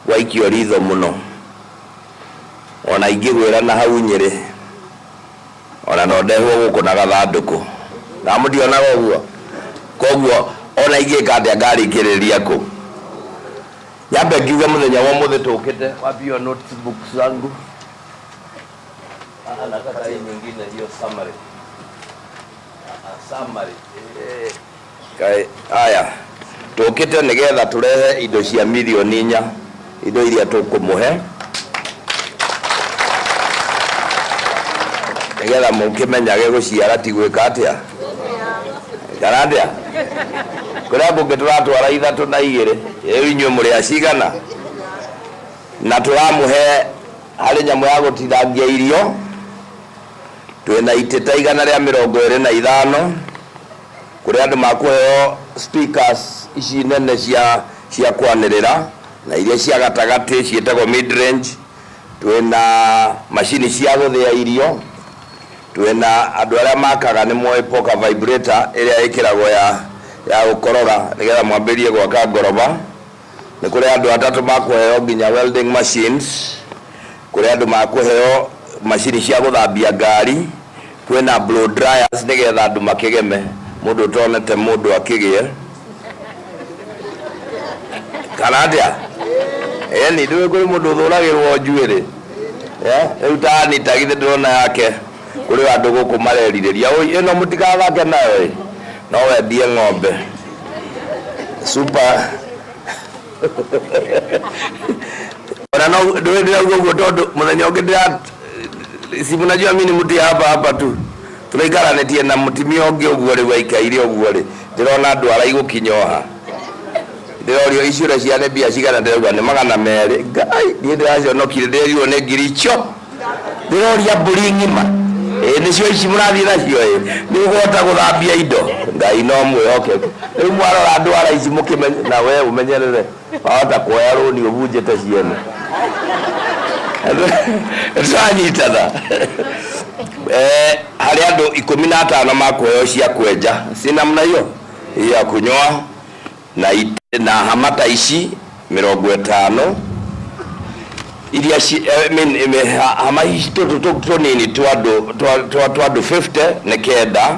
Gwaikio ritho mũno. Ona ingĩgwĩra na hau Nyĩrĩ, ona no ndehwo gũkũ na gathandũkũ. Na mũtionaga ũguo? Koguo ona ingĩka atĩa ngarĩkĩrĩria kũ? Nyambe ngiuge mũthenya wa ũmũthĩ tũkĩte, wapi hiyo notebook zangu? Ah, nataka hii nyingine hiyo summary. Ah, summary. Eh. Kaĩ aya tũkĩte nĩgetha tũrehe indo cia mirioni 4, indo iria tũkũmũhe nĩgetha mũkĩmenyage gũciara ti gwĩka atĩa kana atĩa. Kũrĩa kũngĩ tũratwara 3 na 2, rĩu inyuĩ mũrĩ acigana? Na tũramũhe harĩ nyamũ ya gũtinangia irio, twĩna itĩ ta 125, kũrĩ andũ makũheo speakers ici nene cia kwanĩrĩra na iria cia gatagatĩ ciĩtagwo mid range, twĩna macini cia gũthĩa irio, twĩna andũ arĩa makaga nĩ moĩ poka vibrator ĩrĩa ĩkĩragwo ya gũkoroga nĩgetha mwambĩrĩrie gwaka ngoroba. Nĩ kũrĩ andũ 3 makũheo nginya welding machines, kũrĩ andũ makũheo macini cia gũthambia ngari, kwĩna blow dryers nĩgetha andũ makĩgeme, mũndũ ũtonete mũndũ akĩgĩe kana atĩa? Ĩni, ndũĩ kũrĩ mũndũ ũthũragĩrwo njuĩrĩ. Rĩu ta Anita githĩ ndĩrona yake kũrĩ andũ gũkũ marerirĩria, oi ĩno mũtigathake nayo ĩ, no wendie ng'ombe super. Ona no ndũĩ ndĩrauga ũguo tondũ mũthenya ũngĩ ndĩra si mnajua mimi ni mtu ya hapa hapa tu, tũraikaranĩtie na mũtumia ũngĩ ũguo rĩu aikaire ũguo rĩ, ndĩrona andũ araigũkinya oha, ndĩrorio iciũre cia nĩ mbia cigana, ndĩrauga nĩ 200. Ngai, niĩ ndĩraconokire, ndĩrerirwo nĩ ngiri icio, ndĩroria mbũri ng'ima ĩ nĩcio ici mũrathiĩ nacio ĩ, nĩ ũkũhota gũthambia indo? Ngai no mwĩhokeku. Rĩu mwarora ndwara ici mũkĩmenye, na we ũmenyerere wahota kuoya rũni ũbunjĩte ciene. Tũranyitana. Harĩ andũ 15 makũheo cia kwenja, si namna hiyo ya kunyoa, na hama ta ici 50 iria hama ici tũtũ tũnini twa andũ 50 nĩ 9,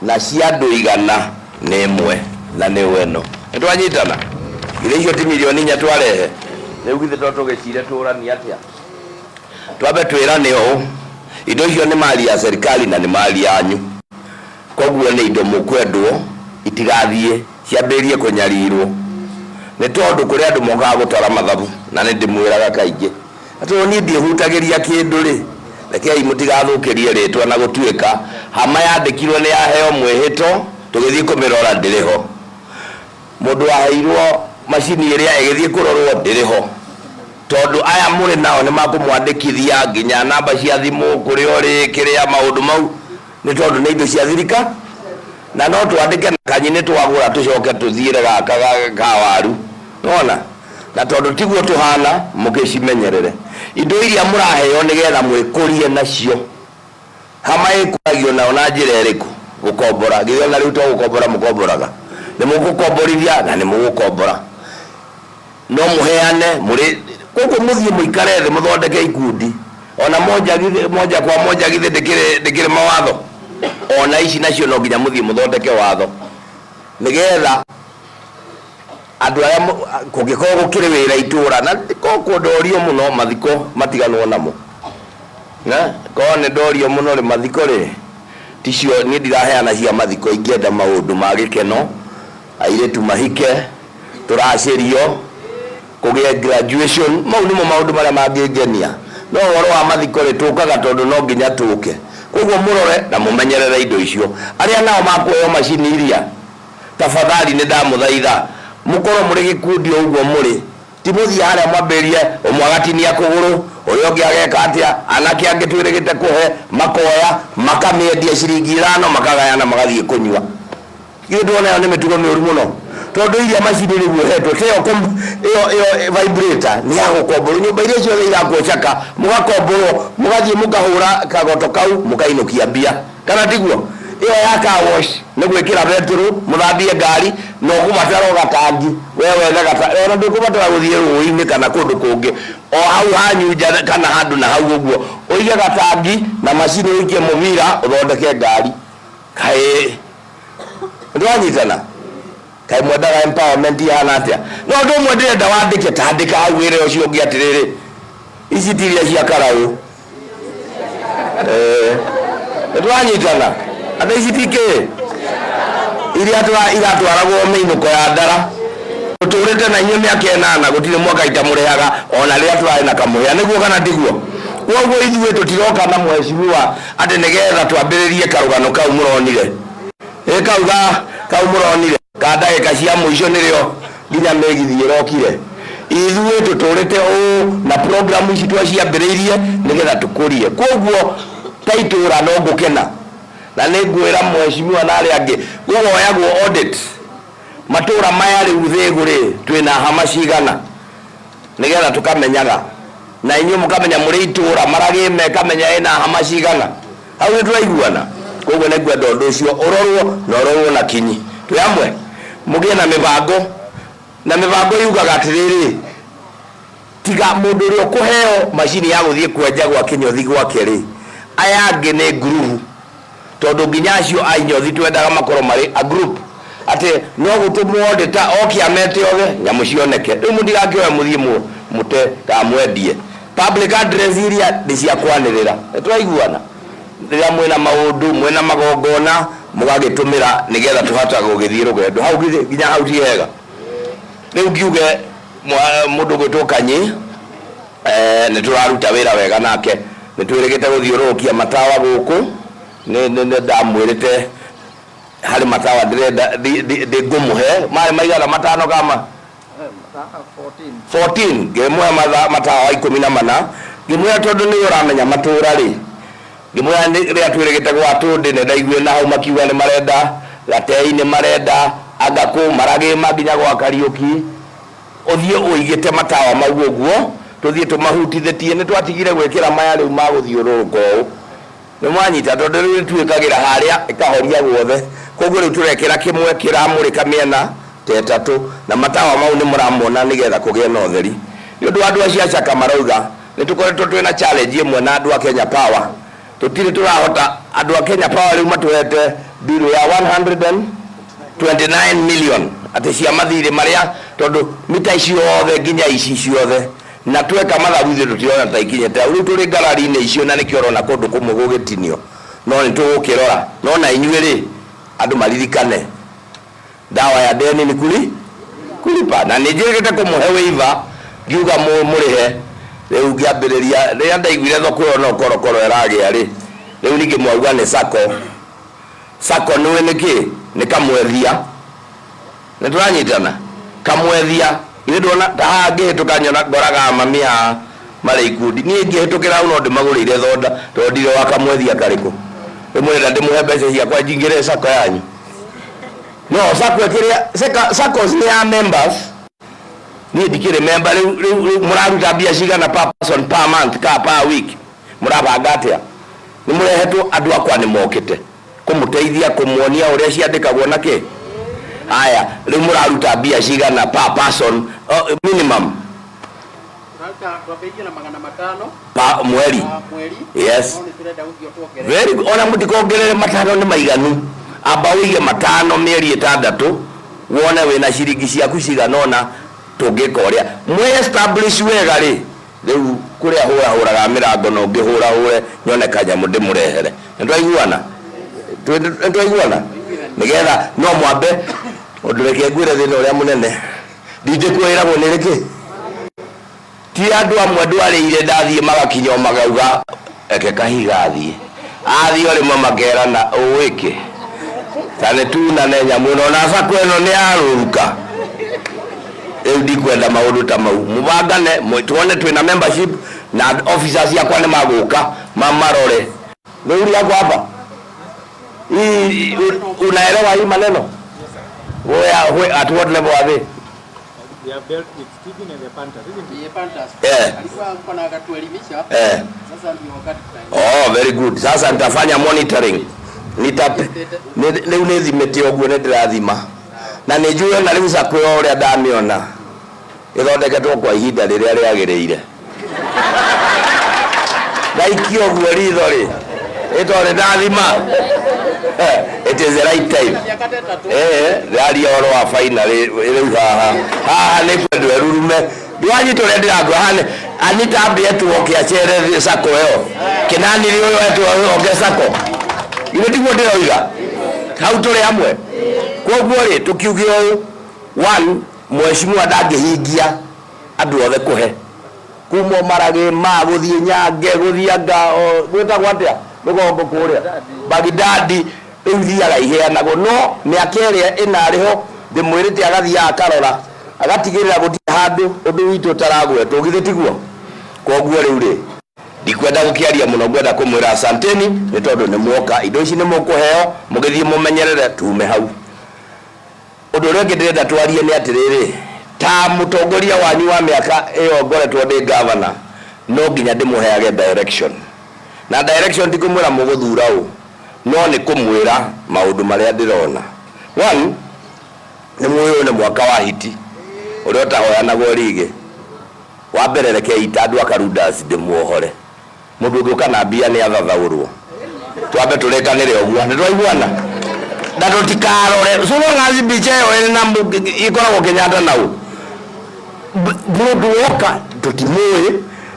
na cia andũ 100 nĩ 1, na nĩ ĩno. Nĩ twanyitana? Githĩ icio ti mirioni 4 twarehe? Rĩu githĩ to tũgĩcire tũranie atĩa? Twambe twĩrane ũũ, indo icio nĩ mali ya serikali na nĩ mali yanyu, koguo nĩ indo mũkwendwo itigathiĩ ciambĩrĩrie kũnyarirwo, nĩ tondũ kũrĩ andũ mokaga gũtara mathabu, na nĩ ndĩmwĩraga kaingĩ atĩ niĩ ndiĩhutagĩria kĩndũ rĩ, rekei mũtigathũkĩrie rĩtwa na gũtuĩka hama yandĩkirwo nĩ yaheo mwĩhĩto, tũgĩthiĩ kũmĩrora ndĩrĩ ho. Mũndũ waheirwo macini ĩrĩa ĩgĩthiĩ kũrorwo ndĩrĩ ho, tondũ aya mũrĩ nao nĩ makũmwandĩkithia nginya namba cia thimũ, kũrĩa ũrĩ, kĩrĩa maũndũ mau, nĩ tondũ nĩ indo cia thirika, na no twandĩke na kanyi nĩ twagũra tũcoke tũthiĩre gaka ka waru, nĩwona? Na tondũ tiguo tũhana, mũgĩcimenyerere indo iria mũraheo nĩgetha mwĩkũrie nacio. Hama ĩkũragio nayo na njĩra ĩrĩkũ? Gũkombora. Githĩ ona rĩu to gũkombora mũkomboraga? Nĩ mũgũkomborithia na nĩ mũgũkombora, no mũheane mũrĩ koguo mũthiĩ mũikare thĩ mũthondeke ikundi. Ona moja githĩ, moja kwa moja githĩ ndĩkĩrĩ mawatho? Ona ici nacio no nginya mũthiĩ mũthondeke watho nĩgetha andũ arĩa kũngĩkorwo gũkĩrĩ wĩra itũra, na koguo ndorio mũno mathiko matiganwo namo. Na korwo nĩ ndorio mũno rĩ, mathiko rĩ ticio niĩ ndiraheana cia mathiko, ingĩenda maũndũ ma gĩkeno, airĩtu mahike, tũracĩrio, kũgĩe graduation, mau nĩmo maũndũ marĩa mangĩngenia. No ũhoro wa mathiko rĩ, tũkaga tondũ no nginya tũke. Koguo mũrore na mũmenyerere indo icio. Arĩa nao makuheo macini iria, tafadhali nĩ ndamũthaitha mũkorwo mũrĩ gĩkundi o ũguo mũrĩ, ti mũthiĩ harĩa mwambĩrĩrie ũmwe agatinia kũgũrũ, ũrĩa ũngĩ ageka atĩa, anake angĩ twĩrĩgĩte kũhe makoya makamĩendia ciringi 5 makagayana magathiĩ kũnyua. Githĩ ndwona ĩyo nĩ mĩtugo mĩũru mũno? Tondũ iria macini rĩu ũhetwo ta ĩyo ĩyo vibrator nĩ ya gũkomborwo. Nyũmba iria ciothe irakwo caka mũgakomborwo, mũgathiĩ mũkahũra kagoto kau mũkainũkia mbia, kana tiguo? Ĩyo ya car wash nĩ gwĩkĩra betũrũ, mũthambie ngari na ũkũbatara o gatangi, we wethe gatangi, ona ndũkũbatara gũthiĩ rũĩ-inĩ kana kũndũ kũngĩ, o hau hanyu nja kana handũ na hau ũguo, ũige gatangi na macini ũikie mũbira ũthondeke ngari. Kaĩ nĩtwanyitana? Kaĩ mwendaga empowerment ihana atĩa? No ũndũ ũmwe ndĩrenda wandĩke, ta andĩka hau wĩre ũcio ũngĩ atĩrĩrĩ, ici ti iria cia karaũ. Eh, nĩtwanyitana andũ ici ti kĩ iria iratwaragwo mĩinũko ya ndara. Tũtũrĩte na inyuĩ mĩaka 8, gũtirĩ mwaka itamũrĩhaga ona rĩrĩa tũrarĩ na kamũhĩa, nĩguo kana tiguo? Koguo ithuĩ tũtiroka na mheshimiwa atĩ nĩgetha twambĩrĩrie karũgano kau mũronire. Ĩ kau ga kau mũronire ka ndagĩka cia mũico nĩrĩo nginya mĩgithi ĩrokire. Ithuĩ tũtũrĩte ũũ na programu ici twaciambĩrĩirie nĩgetha tũkũrie. Koguo ta itũra no ngũkena na nĩ ngwĩra mheshimiwa na arĩa angĩ gũgoyagwo audit matũra maya rĩu Thĩgũ rĩ twĩna hama cigana nĩgetha tũkamenyaga na inyuĩ mũkamenya mũrĩ itũra maragĩ mekamenya ĩna hama cigana. Hau nĩ tũraiguana. Koguo nĩ ngwenda ũndũ ũcio ũrorwo na ũrorwo na kinyi. Twĩ hamwe? Mũgĩe na mĩbango, na mĩbango yugaga atĩrĩrĩ, tiga mũndũ ũrĩa ũkũheo macini ya gũthiĩ kwenja gwa kĩnyothi gwake rĩ, aya angĩ nĩ ngurubu, tondũ nginya acio a inyothi twendaga makorwo marĩ a group, atĩ no gũtũmwo ndĩta oke amete othe nyamũ cioneke. Rĩu mũtigakĩoe mũthiĩ mũte kana mwendie. Public address iria nĩ cia kwanĩrĩra. Nĩ twaiguana? Rĩrĩa mwĩna maũndũ, mwĩna magongona, mũgagĩtũmĩra nĩgetha tũhote gũgĩthiĩ rũgendo. Hau nginya hau ti hega. Rĩu ngiuge mũndũ ũgwĩtwo Kanyi, nĩ tũraruta wĩra wega nake. Nĩ twĩrĩgĩte gũthiũrũrũkia matawa gũkũ, nĩ ndamwĩrĩte harĩ matawa ndĩrenda ngũmũhe, marĩ maigana matano kama 14, ngĩmũhe matawa 14, ngĩmwĩra tondũ nĩ ũramenya matũra rĩ, ngĩmwĩra rĩrĩa twĩrĩgĩte gwa Tũndĩ nĩ ndaiguire na hau makiuga nĩ marenda Gatei, nĩ marenda Angakũ, maragĩma nginya gwa Kariũki. Ũthiĩ ũigĩte matawa mau ũguo, tũthiĩ tũmahutithĩtie. Nĩ twatigire gwĩkĩra maya rĩu ma gũthiũrũrũka ũũ. Nĩ mwanyita? Tondũ rĩu ĩtuĩkagĩra harĩa ĩkahoria guothe. Koguo rĩu tũrekĩra kĩmwe kĩramũrĩka mĩena ta ĩtatũ, na matawa mau nĩ mũramona nĩgetha kũgĩe na ũtheri. Nĩ ũndũ wa andũ acio a Chaka marauga nĩ tũkoretwo twĩna challenge ĩmwe na andũ a Kenya Power. Tũtirĩ tũrahota, andũ a Kenya Power rĩu matũhete bill ya 129 million atĩ cia mathirĩ marĩa, tondũ mita ciothe nginya ici ciothe na tweka mathabu ithuĩ tũtirona ta ikinyĩte hau. Rĩu tũrĩ ngarari-inĩ icio na nĩkĩo ũrona kũndũ kũmwe gũgĩtinio, no nĩ tũgũkĩrora. No na inyuĩ rĩ, andũ maririkane dawa ya deni ni kulipa, na nĩ njĩrĩgĩte kũmũhe waiver ngiuga mũrĩhe. Rĩu ngĩambĩrĩria rĩrĩa ndaiguire thoko ĩyo no korokoro ĩragĩa rĩ, rĩu ningĩ mwauga nĩ sacco. Sacco nĩũĩ nĩ kĩ? Nĩ kamwethia. Nĩ tũranyitana? Kamwethia. Ithuĩ ndwona ta haha ngĩhĩtũka nyona ngoraga mami haha marĩ ikundi. Niĩ ingĩhĩtũkĩra hau no ndĩmagũrĩire thonda tondũ ndirĩ wa kamwethia karĩkũ. Rĩu mũrenda ndĩmũhe mbeca ciakwa njingĩre sacco yanyu? No sacco ĩkĩrĩa, saccos nĩ ya members. Niĩ ndikĩrĩ member. Rĩu rĩu rĩu mũraruta mbia cigana per person per month ka per week? Mũrabanga atĩa? Nĩ mũrehetwo andũ akwa nĩ mokĩte kũmũteithia kũmuonia ũrĩa ciandĩkagwo na kĩ. Haya, rĩu mũraruta mbia cigana per person, minimum? Twambĩrĩirie na 500 pa mweri. Mweri. Yes. No nĩ tũrenda gũthiĩ tuongerere. Very good. Ona mũtikongerere, 500 nĩ maiganu. Amba ũige 500 mĩeri 6 wone wĩna ciringi ciaku cigana ũna. Tũngĩka ũrĩa mwĩ establish wega rĩ, rĩu kũrĩa hũrahũraga mĩrango no ngĩhũrahũre nyone kanyamũ ndĩmũrehere. Nĩ twaiguana? Nĩ twaiguana? Nĩgetha no mwambe ũndũ. Reke ngwĩre thĩna ũrĩa mũnene ndindĩkwo ĩragwo nĩ rĩkĩ, ti andũ amwe ndwarĩire ndathiĩ magakinya o magauga eke kahiga athiĩ athiĩ o rĩmwe makerana ũĩkĩ ta nĩ tunane nyamũ ĩno na sacco ĩno nĩ yarũruka. Rĩu ndikwenda maũndũ ta mau. Mũbangane tuone twĩna membership na officers akwa nĩ magũka mamarore. Rĩu yako hapa hii, unaelewa hii maneno? Where, at what level are they? They have dealt with Stephen and the Panthers, isn't it? The Panthers. Yeah. Alikuwa alikuwa na akatuelimisha. Eh. Sasa ndio wakati tutaenda. Oh, very good. Sasa nitafanya monitoring. Rĩu nĩ thimĩte ũguo, nĩ ndĩrathima na nĩ njũĩ ona rĩu sacco ĩyo ũrĩa ndamĩona ĩthondeketwo kwa ihinda rĩrĩa rĩagĩrĩire. Ndaikia ũguo ritho rĩ, ĩtondũ ndathima, it is the right time. Mĩaka ta ĩtatũ. Ndĩraria ũhoro wa baina rĩu haha haha nĩ kwendwo ĩrurume. Ndwanyita ũrĩa ndĩrakua haha Anita ambe etwo oke acere sacco ĩyo, Kĩnani rĩ ũyũ etwo oke sacco. Githĩ tiguo ndĩroiga? Hau tũrĩ hamwe. Koguo rĩ, tũkiuge ũũ, one, mheshimiwa ndangĩhingia andũ othe kũhe kuma maragĩ ma gũthiĩ Nyange, gũthiĩ anga gwĩtagwo atĩa rũgongo kũrĩa Bagidadi, rĩu ithiaga iheanagwo. No mĩaka ĩrĩa ĩna arĩho, ndĩmwĩrĩte agathiaga akarora, agatigĩrĩra gũtirĩ handũ ũndũ witũ ũtaragwetwo. Githĩ tiguo? Koguo rĩu rĩ, ndikwenda gũkĩaria mũno, ngwenda kũmwĩra asanteni nĩ tondũ nĩ mwoka. Indo ici nĩ mũkũheo, mũgĩthiĩ mũmenyerere. Tume hau, ũndũ ũrĩa ũngĩ ndĩrenda twarie nĩ atĩrĩrĩ, ta mũtongoria wanyu wa mĩaka ĩyo ngoretwo ndĩ gavana, no nginya ndĩmũheage direction. Na direction ti kũmwĩra mũgũthura ũ, no nĩ kũmwĩra maũndũ marĩa ndĩrona. One, nĩ mũĩ ũyũ nĩ mwaka wa hiti ũrĩa ũtahoyanagwo rigi. Wa mbere, rekei ta andũ a Karundas ndĩmuohore, mũndũ ũngĩũka na mbia nĩ athathaũrwo. Twambe tũrĩkanĩre ũguo, nĩ twaiguana? Na tũtikarore so long as mbica ĩyo ĩrĩ na ĩkoragwo Kenyatta nau, mũndũ woka tũtimũĩ,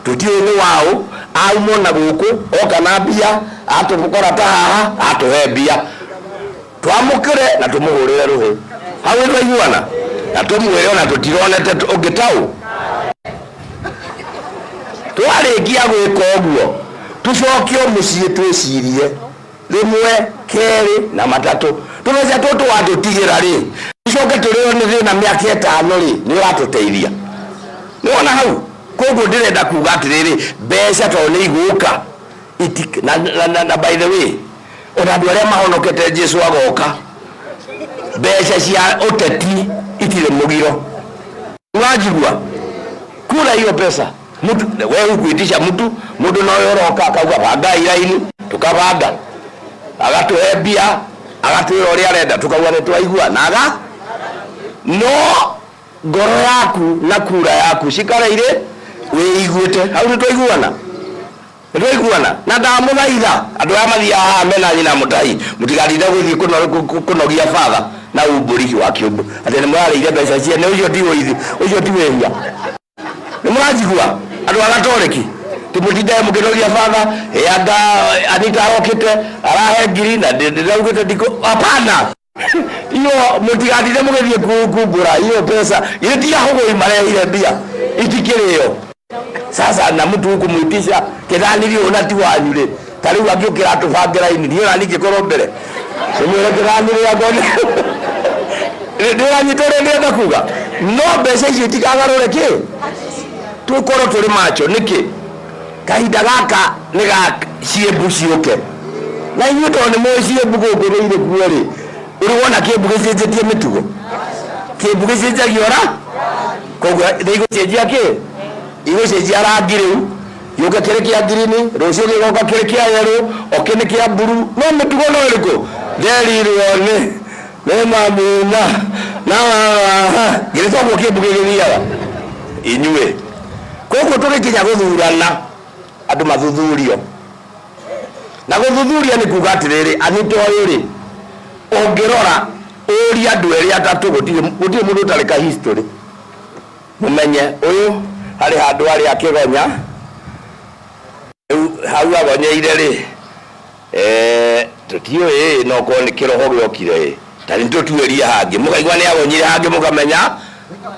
tũtiũĩ nĩ waũ, aumwo na gũkũ, oka na mbia, atũkora ta haha, atũhe mbia, twamũkĩre na tũmũhũrĩre rũhĩ. Hau nĩ twaiguana? Na tũmwĩre ona tũtironete ũngĩ tau. Twarĩkia gwĩka ũguo, tũcokio mũciĩ, twĩcirie rĩmwe, kerĩ na matatũ. Tũbeca tũtũ watũtigĩra rĩ, tũcoke tũrĩo nĩ thĩna mĩaka 5 rĩ, nĩ ũratũteithia? Nĩwona hau? Koguo ndĩrenda kuga atĩrĩrĩ, mbeca tondũ nĩ igũka na by the way, ona andũ arĩa mahonokete Jesu agoka, mbeca cia ũteti itirĩ mũgiro. Unajigua kula hiyo pesa, mtu wewe hukuitisha mtu, mũndũ nowe ũroka akauga bangai raini, tukabanga, agatuhe mbia, agatwĩra ũrĩa arenda, tukauga nĩ twaigua naga. No ngoro yaku na kura yaku cikare irĩ wĩiguĩte. Hau nĩ twaiguana? Nĩ twaiguana? Na ndamũthaitha, andũ aya mathiaga haha mena nyina mũtahi, mũtigatinde gũthiĩ kũnogia batha na umbũri wa kĩũmbũ atĩ nĩ mũrarĩire mbeca ciene. Ũcio ti ũithi, ũcio ti wĩhia. Nĩ mũranjigua, andũ a gatoreki? Timũtindage mũkĩnogia batha anga Anita arokĩte arahe ngiri na ndĩraugĩte ndikũ. Hapana, iyo mũtigatinde mũgĩthiĩ kumbũra iyo pesa. Githĩ ti ahũgũri marehire mbia itikĩrĩo? Sasa na mtu kumuitisha kĩthanirio ona ti wanyu rĩ, ta rĩu angĩũkĩra atũbange raini, niĩ ona ningĩkorwo mbere ĩmwĩre kĩthanĩrĩ angoni ndĩranyita ũrĩa ndĩrenda kuga. No mbeca icio itikagarũre kĩ, tũkorwo tũrĩ macho. Nĩkĩ kahinda gaka nĩ ga ciĩmbu ciũke? Na inyuĩ tondũ nĩ mũĩ ciĩmbu gũkũ nĩ irĩ kuo rĩ, ũrĩ wona kĩmbu gĩcenjetie mĩtugo? Kĩmbu gĩcenjagia ora, koguo nĩ igũcenjia kĩ, igũcenjia rangi. Rĩu gĩũke kĩrĩ kĩa ngirini, rũciũ gĩgoka kĩrĩ kĩa yerũ, okĩ nĩ kĩa mburu, no mĩtugo no ĩrĩkũ? Nderirwo nĩ mamina na githĩ toguo kĩmbu gĩgĩthiaga inyuĩ? Koguo tũgĩkinya gũthurana, andũ mathuthurio. Na gũthuthuria nĩ kuga atĩrĩrĩ, Anita ũyũ rĩ, ũngĩrora ũrie andũ erĩ atatũ, gũtirĩ mũndũ ũtarĩ ka history, mũmenye ũyũ harĩ handũ harĩ akĩgonya. Rĩu hau agonyeire rĩ, tũtiũĩ, no korwo nĩ kĩroho gĩokire ĩ, ta nĩ tũtuĩrie hangĩ, mũkaigua nĩ agonyire hangĩ, mũkamenya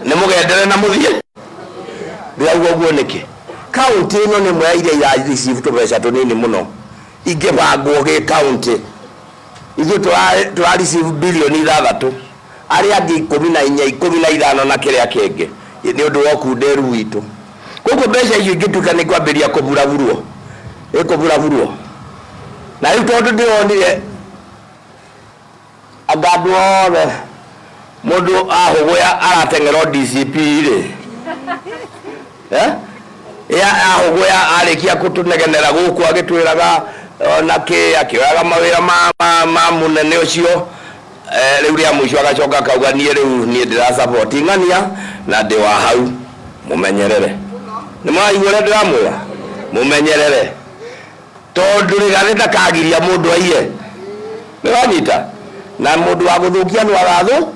nĩ mũgendere na mũthiĩ. Ndĩrauga ũguo nĩkĩ? Kaunti ĩno nĩ ĩmwe ya iria ira receive tũbeca tũnini mũno ingĩbangwo gĩ kaunti. Ithuĩ tũra receive bilioni 6, arĩa angĩ 14, 15 na kĩrĩa kĩngĩ, nĩ ũndũ wa ũkunderu witũ. Koguo mbeca icio ingĩtuĩka nĩ kwambĩrĩria kũburaburwo, ĩkũburaburwo. Na rĩu tondũ ndĩronire anga andũ othe mũndũ ahũgũya arateng'era DCP rĩ, eh? Ya ahũgũya arĩkia kũtũnegenera gũkũ agĩtwĩraga Ona kĩ akĩoyaga mawĩra ma, ma, ma mũnene ũcio. Rĩu rĩa mũico agacoka akauga niĩ rĩu niĩ ndĩra support ng'ania na ndĩ wa hau. Mũmenyerere. Nĩ mũraigua ũrĩa ndĩramwĩra? Mũmenyerere. Tondũ Rigathĩ ndakagiria mũndũ aiye. Nĩ wanyita? Na mũndũ wa gũthũkia nĩ agathũ.